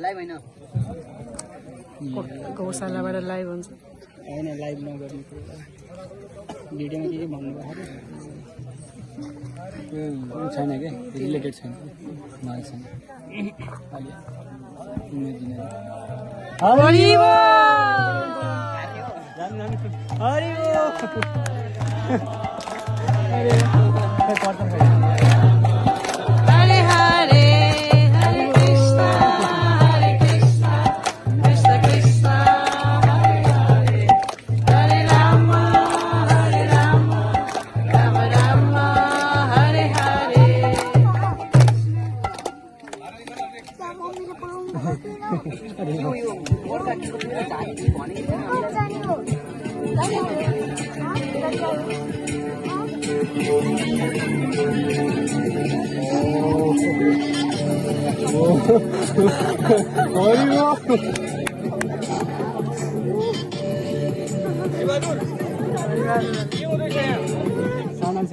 live हैन गौशालाबाट live हुन्छ हैन लाइभ नगर्नु भिडियोमा के भन्नुभएको थियो छैन के रिलेटेड छैन मालसँग अलि हरे हरे हरे कृष्ण कृष्ण कृष्ण हरे हरे हरे राम राम राम हरे हरे सामान छ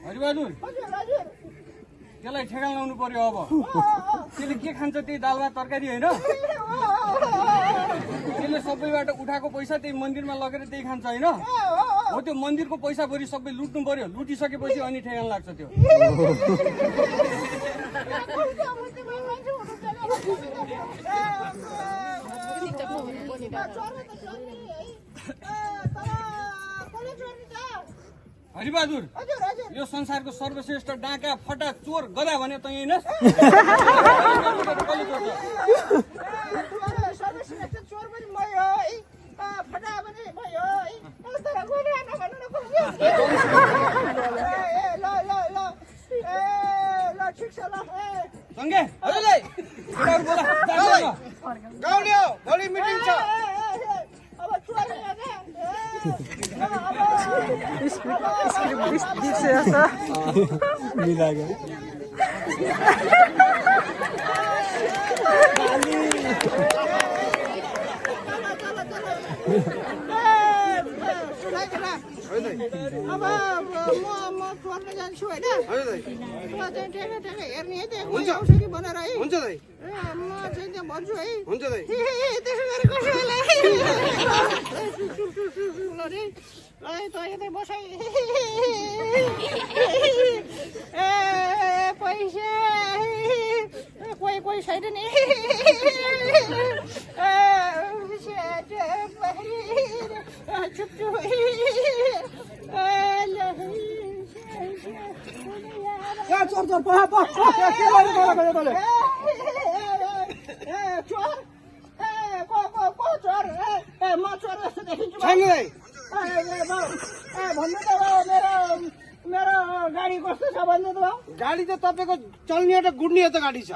हरिबहादुर त्यसलाई ठेगान लाउनु पर्यो अब त्यसले के खान्छ त्यही दाल भात तरकारी होइन त्यसले सबैबाट उठाएको पैसा त्यही मन्दिरमा लगेर त्यही खान्छ होइन हो त्यो मन्दिरको पैसा भरि सबै लुट्नु पर्यो लुटिसकेपछि अनि ठेगान लाग्छ त्यो हरिबहादुर यो संसारको सर्वश्रेष्ठ डाका फटा चोर गदा भने त यही सँगै गाउँले हो भोलि मिटिङ छ मिलाएको अब म खोल्न जान्छु होइन हेर्ने है त्यहाँ औषधि बनाएर है हुन्छ दाइ म चाहिँ त्यहाँ भन्छु है हुन्छ दाइ त्यसो गरी कसैलाई त यतै बसाइ पैसा कोही कोही छैन नि चुप मेरो गाडी कस्तो छ भन्नु त गाडी त तपाईँको चल्ने एउटा गुड्ने त गाडी छ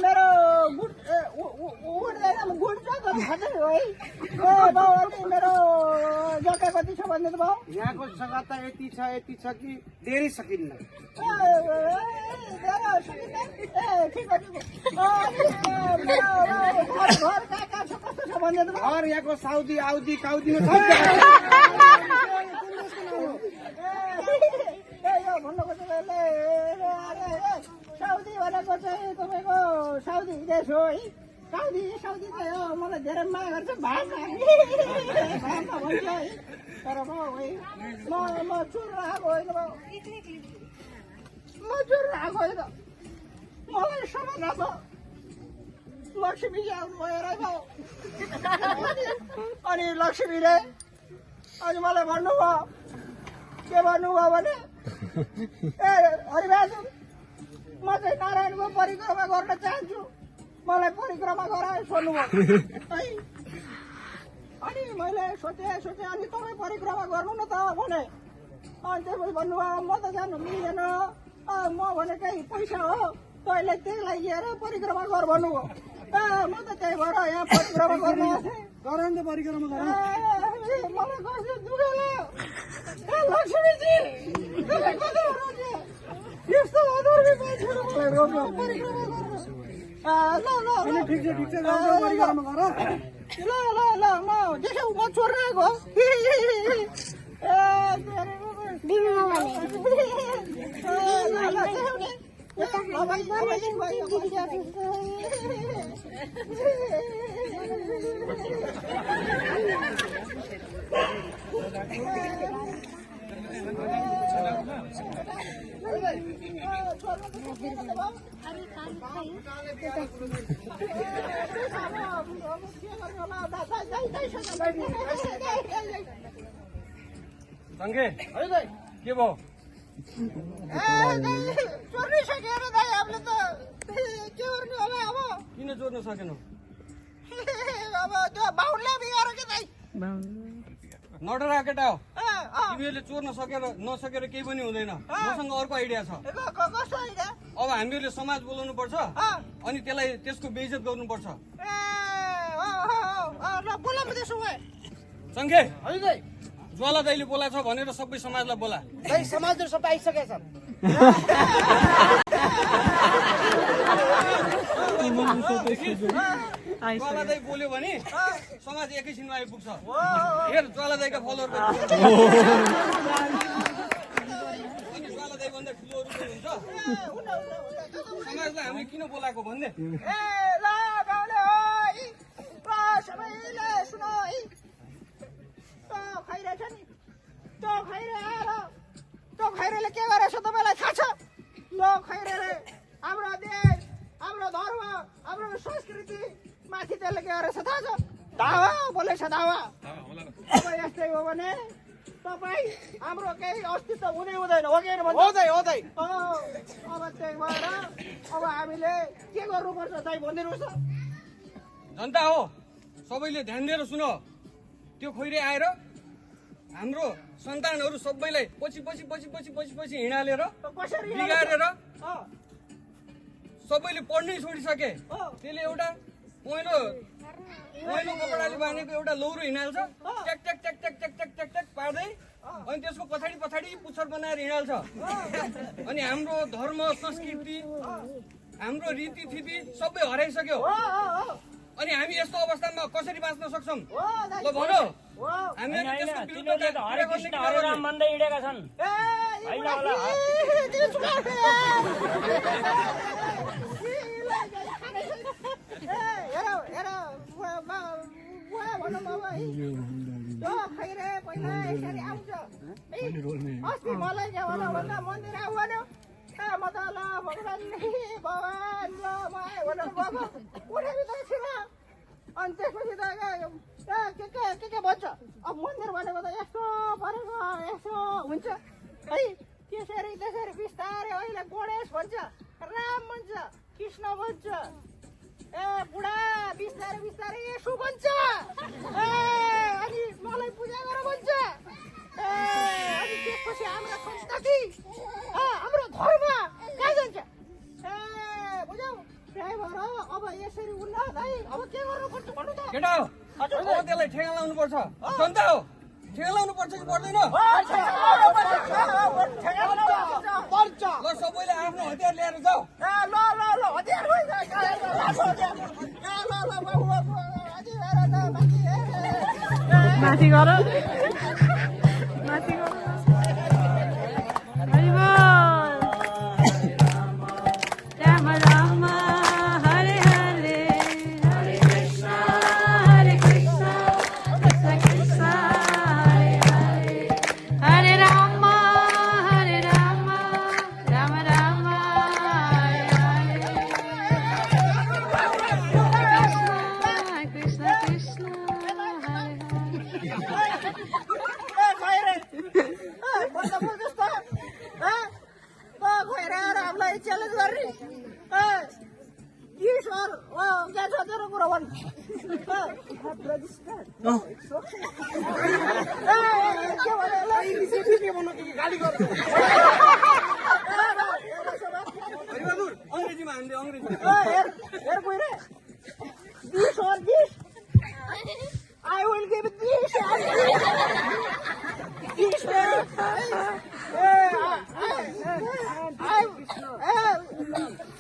मेरो उड्दैन गुड्छ त थाहा है मेरो जग्गा कति छ भन्नु त भाउ यहाँको जग्गा त यति छ कि धेरै सकिन्न घर यहाँको साउदी आउदी काउदीमा भन्नु खोजेको साउदी भनेको चाहिँ तपाईँको साउदी देश हो है साउदी चाहिँ हो मलाई धेरै माया गर्छ भाषा भन्छ है तर म चोर आएको होइन म चोर आएको होइन मलाई समाधान लक्ष्मीजी आउनुभयो र भाउ अनि लक्ष्मीले अनि मलाई भन्नुभयो के भन्नुभयो भने ए हरिबहादुर म चाहिँ नारायणको परिक्रमा गर्न चाहन्छु मलाई परिक्रमा गराए सोध्नुभयो है अनि मैले सोचेँ अनि तपाईँ परिक्रमा गर्नु न त भने अनि त्यसपछि भन्नुभयो म त जानु मिल्दैन म भनेकै पैसा हो तैँले त्यसलाई लिएर परिक्रमा गर भन्नुभयो म त त्यही भएर यहाँ परिक्रमा गर्नु गराउनु त परिक्रमा गर मलाई कस्तो दुखेर लक्ष्मीजी यस्तो अधर्मी मान्छेहरू मलाई रोक्नु परिक्रमा गर्नु ठिक छ परिक्रमा गर ल म देख्यौ म चोरिरहेको सँगै के भयो चोर्नै सकेर दाइ हामीले त के गर्नु होला अब किन चोर्न सकेनौ अब त्यो बाहुनले बिगाएर के दाइ नडरा केटा हो तिमीहरूले चोर्न नसकेर केही पनि हुँदैन मसँग अर्को आइडिया छ कस्तो आइडिया अब हामीहरूले समाज बोलाउनु पर्छ अनि त्यसलाई त्यसको बेइज्जत गर्नुपर्छ ल बोला म त्यसो भए सँगै ज्वाला दाइले बोलाएको छ भनेर सबै समाजलाई बोला दाइ समाजहरू सबै आइसकेका छन् ज्वाला दाइ बोल्यो भने समाज एकैछिनमा आइपुग्छ हेर ज्वाला दाइका फलोअर ज्वाला दाइ भन्दा ठुलोहरू पनि हुन्छ समाजलाई हामीले किन बोलाएको भन्ने ल गाउँले ल सबैले सुन है खैरेछ नि त्यो खैरे आएर त्यो खैरेले के गरेछ तपाईँलाई थाहा छ ल खैरेले हाम्रो देश हाम्रो धर्म हाम्रो संस्कृति माथि त्यसले के गरेछ थाहा छ दावा बोलेछ दावा अब यस्तै हो भने तपाईँ हाम्रो केही अस्तित्व हुँदै हुँदैन हो कि हुँदै अब त्यही भएर अब हामीले के गर्नुपर्छ दाइ भनिदिनुहोस् न जनता हो सबैले ध्यान दिएर सुन त्यो खैरे आएर हाम्रो सन्तानहरू सबैलाई पछि हिँडालेर बिगारेर सबैले पढ्नै छोडिसके त्यसले एउटा पहेँलो कपडाले बाँधेको एउटा लौरो हिँडाल्छ ट्याक ट्याक ट्याक ट्याक ट्याक ट्याक ट्याक ट्याक पार्दै अनि त्यसको पछाडि पुच्छर बनाएर हिँडाल्छ अनि हाम्रो धर्म संस्कृति हाम्रो रीतिथिति सबै हराइसक्यो अनि हामी यस्तो अवस्थामा कसरी बाँच्न सक्छौँ ल भनौ हामीहरू त्यसको विरुद्ध हरे कृष्ण हरे राम भन्दै हिँडेका छन् होइन होला खैरे पहिला यसरी आउँछ अस्ति मलाई के होला भन्दा मन्दिर आऊ भन्यो म त ल भगवान् ल म आयो भनेर गएको उठेभित्र छिर अनि त्यसपछि त के भन्छ अब मन्दिर भनेको त यस्तो परेको यसो हुन्छ है त्यसरी बिस्तारै अहिले गणेश भन्छ राम भन्छ कृष्ण भन्छ ए बुढा बिस्तारै यसो भन्छ अनि मलाई पूजा गर भन्छ अनि त्यसपछि हाम्रो संस्कृति हाम्रो धर्म कहाँ जान्छ बुझ्यौ त्यही भएर अब यसरी उल्ला दाइ अब के गर्नुपर्छ भन्नु त केटा हो अब त्यसलाई ठेगा लाउनु पर्छ जनता हो ठेगा लाउनु पर्छ कि पर्दैन ल सबैले आफ्नो हतियार ल्याएर जाऊ ल हतियार माथि गर राम राम हरे हरे हरे कृष्ण कृष्ण कृष्ण हरे हरे हरे राम राम राम हरे हरे क्या छ तेरो कुरा भन् हरिबहादुर अङ्ग्रेजीमा हामीले अङ्ग्रेजी हेर कोही रे this or this I will give this and this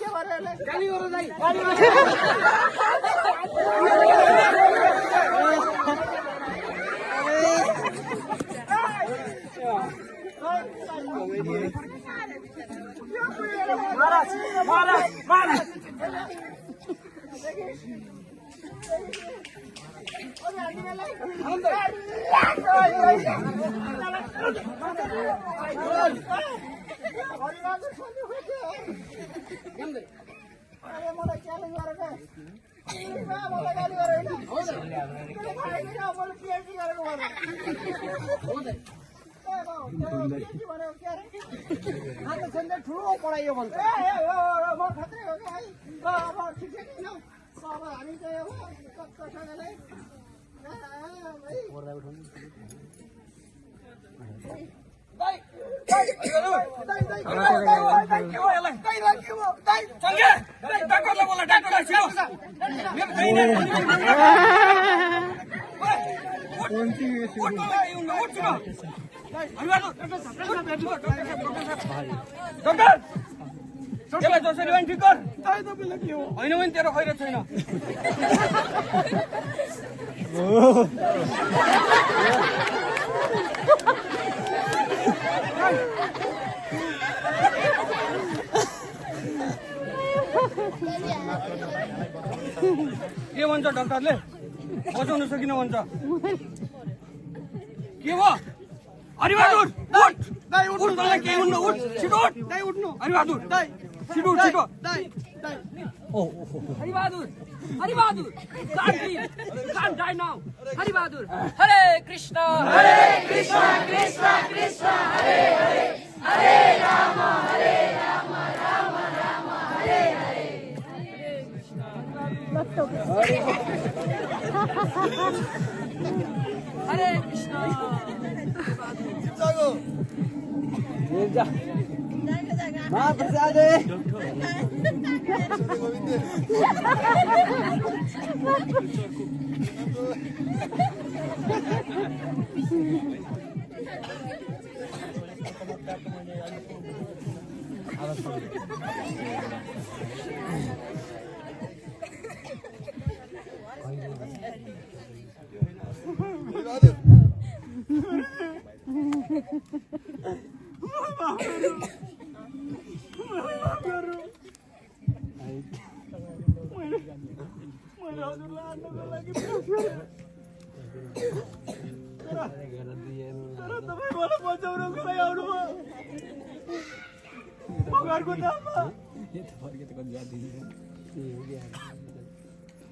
के भरे गाली गर दाइ मलाई च्यालेन्ज गरेको मलाई गाली गरेन मैले पिएचडी गरेको भने ठुलो पढाइयो भन्छ म खत्रै हो कि है अब ठिक छैन अब हामी चाहिँ अब कसैलाई जसरी पनि ठिक गर होइन भने तेरो खैर छैन के भन्छ डाक्टरले बचाउन सकिन भन्छ के भयो हरिबहादुर उठ तँलाई केही हुन्न उठ छिटो उठ उठ्नु हरिबहादुर छिटो छिटो Haribahadur Haribahadur can't die now Haribahadur हरे कृष्ण कृष्ण कृष्ण हरे हरे हरे राम राम राम हरे हरे हरे कृष्ण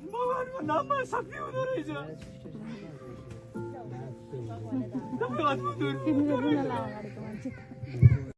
भगवानको नाममा शक्ति हुँदो रहेछ